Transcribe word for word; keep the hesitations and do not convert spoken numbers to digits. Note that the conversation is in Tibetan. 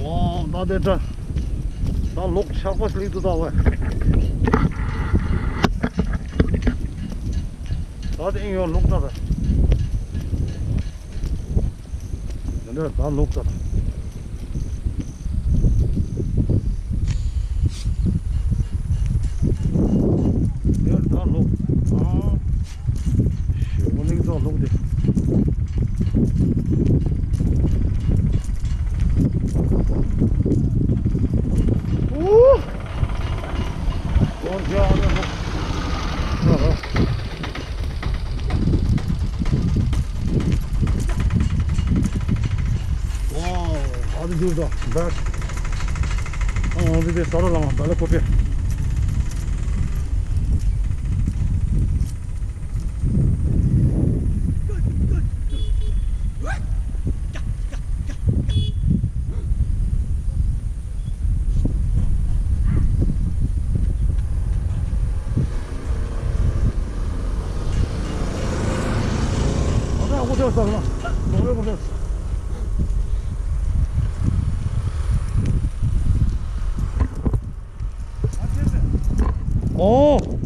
ཨོ་ད་དེ་འདྲ། ད་ལོག་ཆགས་པ་སླེབས་འདུག་ད་ཝེ། ད་དེ་ཨིན་ཡོང་ལོག་ད་ད། དེ་འདྲ་ད་ལོག་ད་ད། དེར་ད་ལོག་ཨང་། ཞེ་པོ་གླིང་ཚོགས་ལོག་སྟེ། ཨོ། སྐོར་རྒྱག་ཨ་ནི་ལོག་ཨ་ཧ། Wow, how to do the back? Oh, this is Saralama, Balakope. ཨོ།